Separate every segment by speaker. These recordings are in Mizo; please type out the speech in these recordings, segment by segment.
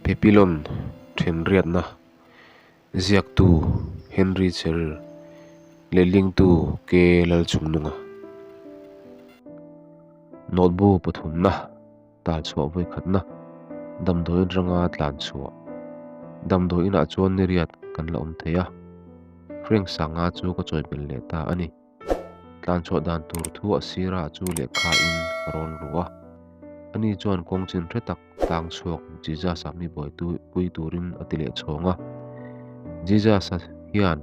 Speaker 1: Papillon Thenriatna Ziaktu Henry Cheryl Lehlingtu K Lalchungnunga Notebook pathumna Talchhuah vawikhatna Damdawiin ranga tlanchhuah Damdawiinah chuan niriat kan la awm thei a, Frank Sanga chu ka chawibelh leh ta a ni. Tlanchhuah dan tur thu a sirah chu lehkha in ka rawn ru a, ani chuan kawng chin hre tak tlang chhuak Jesus-a mi buai pui turin a ti leh chhawng a. Jesus-a hian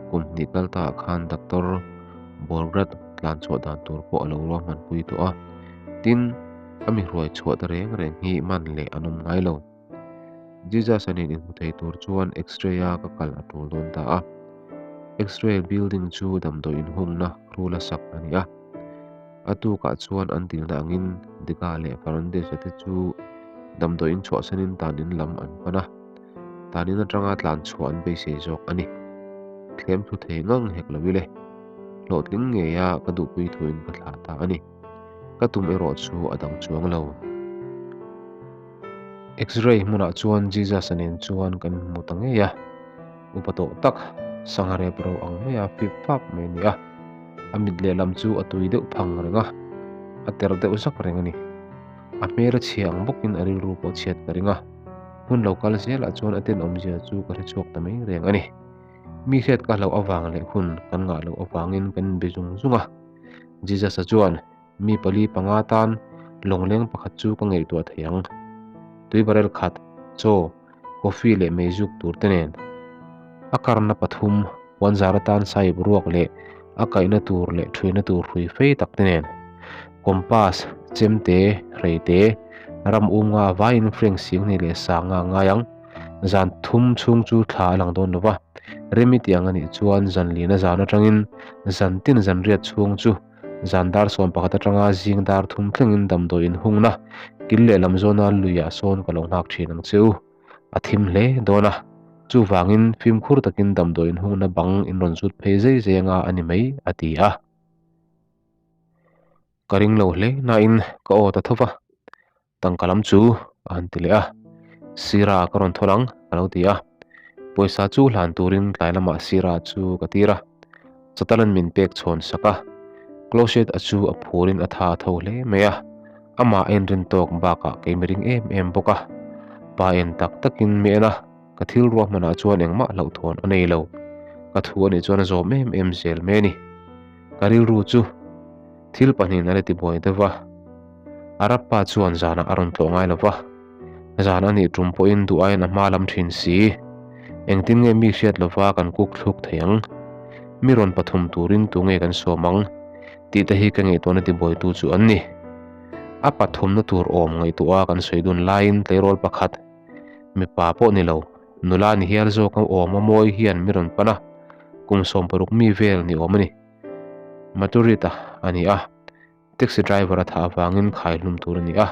Speaker 1: kum hnih kal ta ah khan Doctor Borgrat tlanchhuah dan tur pawh a lo ruahman pui tawh a, tin, a mi hruai chhuah ta reng reng hi man leh an awm ngai lo. Jesus-a nen inhmu thei tur chuan X-ray a ka kal a tul dawn ta a. X-ray building chu damdawi inhungna rula sak a ni a. A tukah chuan an dilna angin Dika leh Fernandez-a te chu damdawi in chhuahsanin tan in lam an pan a. Tan in atanga tlan chhuah an beisei zawk a ni. Thlem thu thei ngang hek lo ile. Hlawhtling ngeia ka duhpui thuin ka thlah ta a ni. Ka tum erawh chu a dang chuang lo. X-ray hmunah chuan Jesus-a nen chuan kan inhmu ta ngei a, upa tawh tak, sangha rep ro ang maia fip fap mai a ni a. A mit lehlam chu a tui deuh phang reng a, a ter deuh zak reng a ni. A hmel a chhia ang bawkin a rilru pawh chhiat ka ring a, hmun lo kal zelah chuan a tenawmzia chu ka hre chhuak ta mai reng a ni. Mi hriat ka hlauh avang leh hun kan ngah loh avangin kan inbe zung zung a. Jesus-a chuan. Mi pali panga tan lawngleng pakhat chu ka ngaihtuah thei ang. Tui barrel khat, chaw, coffee leh meizuk tur te nen. A karna pathum, puanzar atan sahip ruak leh a kaihna tur leh thuina tur hrui fei tak te nen. Compass, chemte, hreite, ram um nga vaiin frank sing leh sang nga ngai ang. Zan thum chhung chu thla a lang dawn lo va, Remi tiang a nih chuan zan lina zan atangin zan tin zan riat chhung chu Zan dar 11 atanga zing dar thum thlengin damdawi inhungna kil lehlam zawna luiah sawn ka lo nghak thin ang che u. A thim hle dawn a, chuvangin fimkhur takin damdawi inhungna bang in rawn zut phei zai zai anga a ni mai, a ti a. Ka ring lo hle nain ka aw ta tho va, Tangka lam chu a han ti leh a, Sira ka rawn thawn ang ka lo ti a, pawisa chu hlan turin tlai lamah Sira chu ka tir a, Chatalan min pek chhawn sak a, Closet a chu a phurin a tha a tho hle mai a, amah a inrin tawk bakah kei mi ring em em bawk a, pa en tak takin mi en a, ka thil ruahmanah chuan engmah hlauhthawn a nei lo, ka thu anih chuan a zawm em em zel mai a ni, ka rilru chu thil pahnihin a la tibuai deuh va. Arab pa chuan zanah a rawn tlawh ngai lo va, zan a nih tum pawhin duh aiin a hma lam thin si. Engtin nge mi hriat lova kan kuk thluk thei ang? Mi rawn pathum turin tu nge kan sawm ang? Tih te hi ka ngaihtuahna tibuaitu chu an ni. A pathumna tur awm ngaihtuaha kan sawi dun laiin tleirawl pakhat, mipa pawh ni lo, nula ni hial zawk a awm a mawi hian mi rawn pan a, kum 60 mi vel ni awm a ni. Maturita a ni a. Taxi driver a thah avangin khai hlum tur a ni a,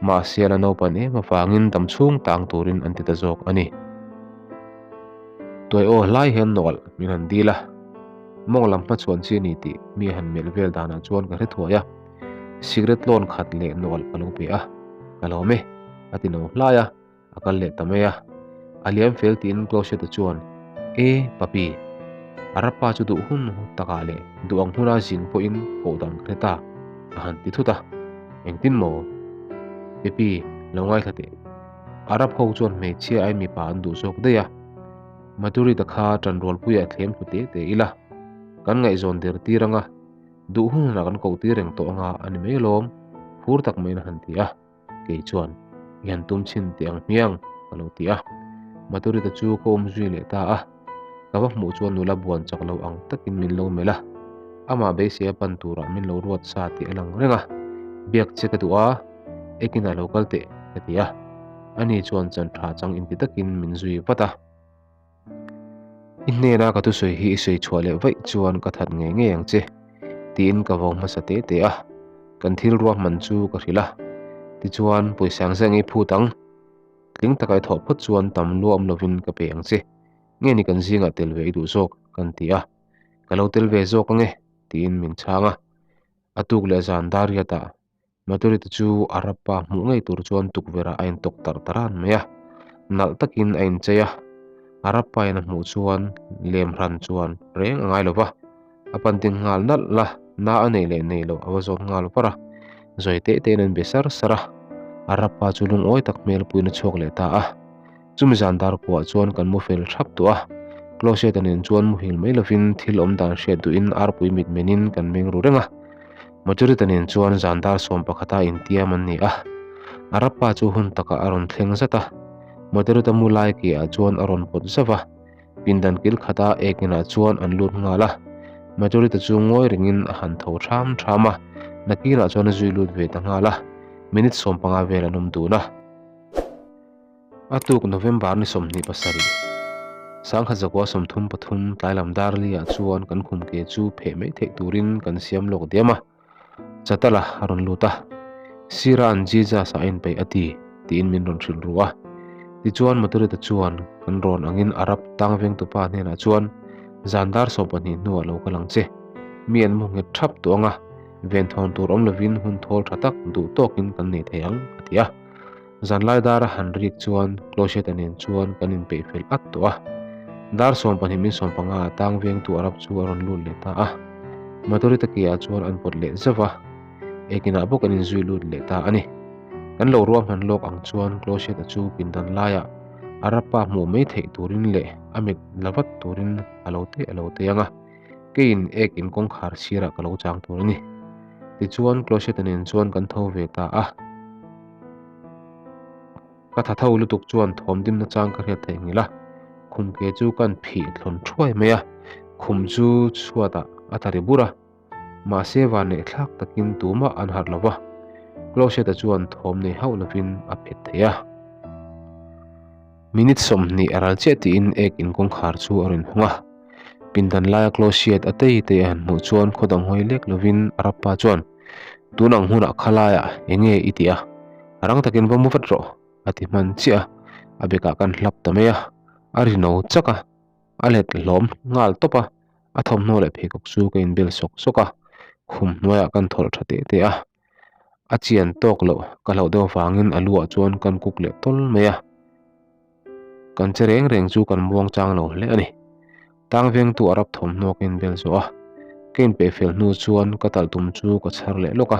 Speaker 1: mahse a la naupan em avangin dam chhung tang turin an ti ta zawk a ni. Tuai aw hlai hian nawlh min han dil a, mawng lam hmachhuan chi a ni tih mi a han melh vel danah chuan ka hre thuai a, cigarette lawn khat leh nawlh ka lo pe a, ka lawm e, a ti no hlai a. A kal leh ta mai a, a liam fel tiin Closet-a chuan, E, papi, Arapa chu duh hun takah leh duh ang huna zing pawhin koh dan ka hre ta, a han ti thut a. Engtin maw? Pipi, lo ngaithla teh. Arab ho chuan hmeichhia ai mipa an duh zawk daih a. Madhurita kha ṭanrualpuiah thlem thlu te te ila, kan ngaihzawn der tir anga, duh hun hunah kan koh tir reng tawh anga a ni mai alawm, phur tak maiin a han ti a. Kei chuan, I han tum chhin teh ang hmiang, ka lo ti a. Maturita chu ka awm zui leh ta a. Ka va hmuh chuan nula buan chak lo ang takin min lo melh a. Amah beisei a pan turah min lo ruat sa tih a lang reng a. Biak che ka duh a, ekinah lo kal teh, ka ti a. Ani chuan chan tha chang inti takin min zui vat a. I hnena ka thusawi hi i sawi chhuah leh vaih chuan ka that ngei ngei ang che, tiin ka vau hmasa te te a, kan thil ruahman chu ka hrilh a. Tichuan, pawisa ang zeng i phut ang, tling taka i thawh phawt chuan tam luam lovin ka pe ang che, nge ni kan zingah tel ve i duh zawk, kan ti a. Ka lo tel ve zawk ange, tiin min chhang a. A tuk leh zan Dariatah Maturity chu Arab pa hmuh ngei tur chuan tukverh ah a intawk tarh ta ran mai a. Nalh takin a inchei a, a rapain a hmuh chuan lem hran chuan reng a ngai lo va, a panting nghal nalh la, na a neih leh neih loh a va zawt nghal var a, zawi teh tein an be sar sar a, a rapa chu lungawi tak hmel puiin a chhuak leh ta a. Chumi zan dar kuah chuan kan mu fel thap tawh a, Closet-a nen chuan muhil mai lovin thil awm dan hriat duhin arpui mit menin kan meng ru reng a. Majorita nen chuan zan dar sawm pakhata intiam an ni a, a rapa chu hun takah a rawn thleng zat a, Majorita mu lai ke ah chuan a rawn pawt zauh a, pindan kil khata ekinah chuan an lut nghal a, Majorita chu ngawi rengin a han tho ṭham ṭham a, nakinah chuan a zui lut ve ta nghal a, minute 15 vel an awm dun a. A tuk November ni 27, 1933 tlailam dar liah chuan kan khum ke chu pheh mai theih turin kan siam lawk diam a, Chatala a rawn lut a, Sir-a an Jesus-ah a inpeih a ti, tiin min rawn hrilh ru a. Tichuan Maturita chuan kan rawn angin Arab tang vengtupa hnenah chuan, Zan dar 12 hnuah lo kal ang che, mi an mu nghet thap tawh ang a, venthawn tur awm lovin hun thawl tha tak duh tawkin kan nei thei ang, a ti a. Zanlai dar a han rik chuan Closet-a nen chuan kan inpeih fel at tawh a. Dar 12 min 15 ah tang vengtu Arab chu a rawn lut leh ta a. Maturita ke ah chuan an pawt leh zauh a, ekinah bawk an inzui lut leh ta a ni. Kan lo ruahman lawk ang chuan Closet-a chu pindan laiah Arab pa hmuh mai theih turin leh a mit la vat turin a lo teh a lo teh ang a, keiin ek in kawngkhar sirah ka lo chang tur a ni. Tichuan Closet-a nen chuan kan tho ve ta a. Ka tha tho lutuk chuan thawm dimna chang ka hriat theih ngil a, khum ke chu kan phih thlawn thuai mai a, khum chu chhuatah a tla ri bur a, mahse van leh thlak takin tumah an harh lo va, Closet-a chuan thawm nei hauh lovin a phet thei a. Minute 20 a ral chiah tiin ek in kawngkhar chu a rawn hawng a, pindan laia Closet a tei tei a han hmuh chuan khaw dang hawi lek lovin a rapa chuan, Tun ang hunah khalaiah eng nge i tih a? Rang takin va mu vat rawh, a ti hman chiah a, a bekah kan hlap ta mai a, a ri no chak a, a let hlawm nghal tawp a, a thawmhnaw leh pheikhawk chu ka inbel sawk sawk a, khum hnuaiah kan thawlh tha teh teh a, a chian tawk loh ka hlauh deuh avangin a luah chuan kan kuk leh tawl mai a. Kan che reng reng chu kan muang chang lo hle a ni. Tang vengtu Arab thawmhnaw ka inbel zawh a, ka inpeih fel hnu chuan ka talh tum chu ka chhar leh lawk a,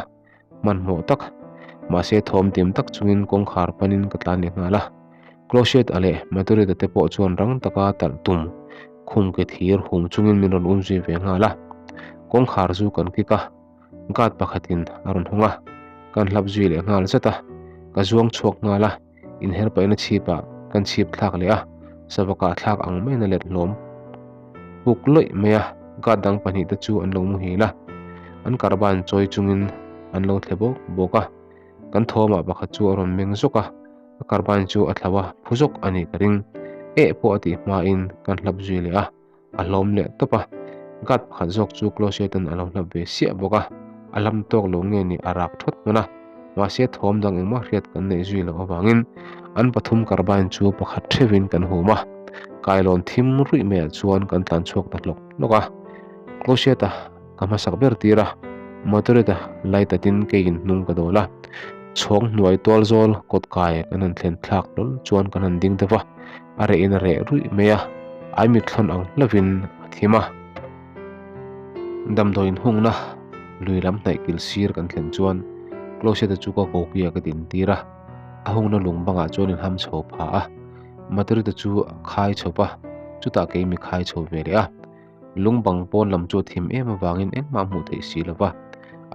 Speaker 1: hmanhmawh tak, mahse thawm dim tak chungin kawngkhar panin ka tlan leh nghal a. Closet-a leh Maturita te pawh chuan rang taka talh tum khum ke thir hum chungin min rawn umzui ve nghal a. Kawngkhar chu kan kik a, guard pakhatin a rawn hawng a, kan hlap zui leh nghal zat a, ka zuang chhuak nghal a. Inher paihna chhipah kan chhip thlak leh a, savakah thlak ang maiin a let hlawm puk lawih mai a, guard dang pahnih te chu an lo muhil a, an karban chawi chungin an lo thle bawk bawk a, kan thawmah pakhat chu a rawn meng zawk a, a karban chu a thlau a, phu zawk a nih ka ring, eh pawh a tih hmain kan hlap zui leh a. a hlawm leh tawp a, guard pakhat zawk chu Closet-a'n a lo hlap ve siah bawk a, a lam tawk lo nge ni a rak thawt hman a, mahse thawm dang engmah hriat kan neih zui loh avangin an pathum carbine chu pakhat theuhin kan hum a, kailawn thim ruih maiah chuan kan tlan chhuak ta hlawk hlawk a, Closet-a ka hmasak ber tir a, Motorette-a lai tatin keiin hnung ka dawl a, chhawng hnuai tual zawl kawt kai kan han thlen thlak hlawl chuan kan han ding deuh a, a reh in a reh ruih mai a, ai mit thlawn ang hlauhin a thim a. Damdawi inhungna lui lam hnaih kil sir kan thlen chuan Closet-a chu ka kokia ka din tir a, a hungna lung bangah chuan in ham chho pha a, Maturita chu a khai chho pa, chutah kei mi khai chho ve leh a. Lung bang pawn lam chu a thim em avangin engmah a hmuh theih si lo va,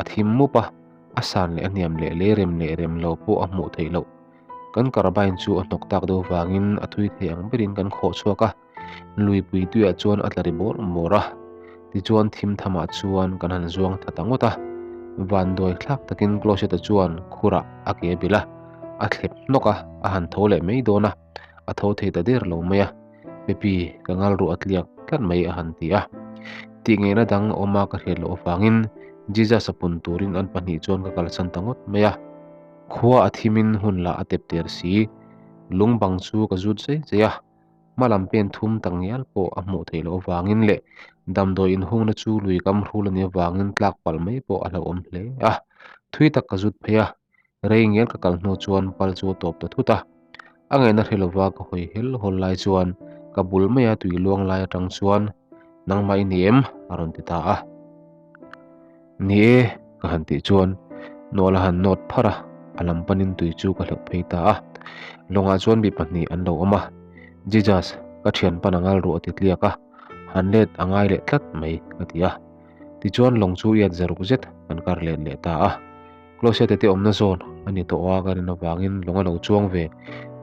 Speaker 1: a thim mup a, a san leh a hniam leh lei rem leh rem lo pawh a hmuh theih loh. Kan carbine chu a hnawk tak deuh avangin a thui thei ang berin kan khawh chhuak a, luipui tuiah chuan a tla ri bawr bawr a. Tichuan thim thamah chuan kan han zuang tha ta ngawt a, vanduai thlak takin Closet-a chuan khurah a ke a bilh a, a thlep hnawk a, a han tho leh mai dawn a, a tho thei ta der lo mai a. Pepi, ka ngal ruah a tliak tlat mai a han ti a. Tih ngeihna dang awm a ka hriat loh avangin Jesus-a pun turin an pahnih chuan ka kalsan ta ngawt mai a. Khua a thimin hun lah a tep der si. Lung bang chu ka zut zai zai a. Hma lam pen thum tak ngial pawh a hmuh theih loh avangin leh damdawi inhungna chu lui kam hrul a nih avangin tlak palh mai pawh a hlauhawm hle a. Thui tak ka zut phei a. Rei ngial ka kal hnu chuan pal chu a tawp ta thut a. A ngaihna hre lova ka hawi hel hawl lai chuan ka bul maia tui luang lai atang chuan, Nangmah i ni em? a rawn ti ta a. Ni e, ka han tih chuan nawlh a han nawt pharh a, a lam panin tui chu ka hleuh phei ta a. Lawngah chuan mi pahnih an lo awm a, Jesus, ka thianpan a ngal ruh a ti tliak a, han let a ngai leh tlat mai, ka ti a. Tichuan lawng chu iat zaruk zet kan kar let leh ta a. Closet te awmna zawn a ni tawh a ka rin avangin lawng a lo chuang ve.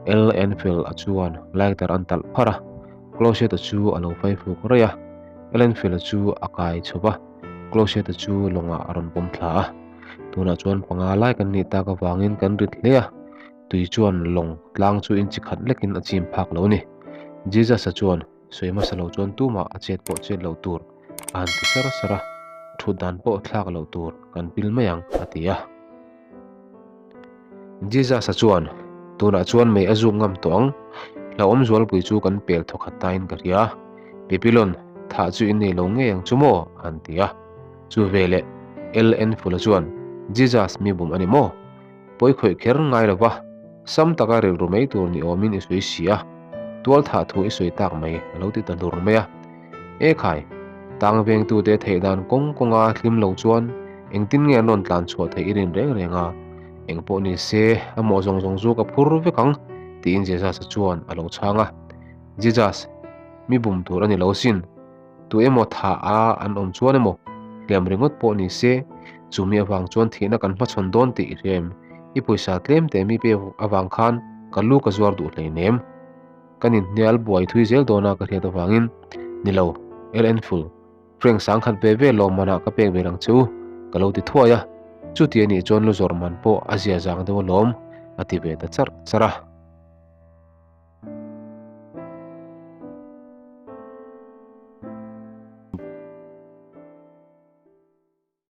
Speaker 1: L Enfield a chuan lighter an talh pharh a, Closet a chu a lo fai fuk raih a. L Enfield a chu a kai chho va, Closet a chu lawngah a rawn pawm thla a. Tunah chuan panga lai kan nih tak avangin kan rit hle a, tui chuan lawng tlang chu inchi khat lekin a chim phak lo a ni. Jesus-a chuan Sawi hmasa lo chuan tumah a chet pawh chet loh tur a han ti sar sar a, thut dan pawh thlak loh tur kan pil mai ang a ti a. Jesus-a chuan, Tunah chuan mei a zuk ngam tawh ang, hlauhawm zualpui chu kan pel thawkhat tain ka hria, Pipilon, thah chu in nei lo ngei ang chu maw? a han ti a. Chu veleh LN Fula chuan, Jesus mi bum a ni maw? Pawi khawih kher ngai lo va, sam taka rilru mai tur ni awmin i sawi si a, tual thah thu i sawi tak mai a lo ti ta hlur mai a. E khai, tang vengtute theih dan kawng kawnga hlim lo chuan engtin nge an rawn tlan chhuah theih i rin reng reng a, eng pawh ni se a mawh zawng zawng chu ka phur vek ang tiin Jesus-a chuan a lo chhang a. Jesus, mi bum tur a ni lo sin. Tu emaw tha a an awm chuan emaw hliam ringawt pawh ni se, chumi avang chuan thihna kan hmachhawn dawn tih i hria em? I pawisa tlem te mi pek avang khan ka lu ka zuar duh hleinem. Kan inhnial buai thui zel dawna ka hriat avangin, Ni lo, LN Full, Frank sangkhat ve ve lawmmanah ka pek ve lang che u, ka lo ti thuai a, chuti anih chuan lu zawrh man pawh a zia zang deuh alawm, a ti ve ta charh charh a.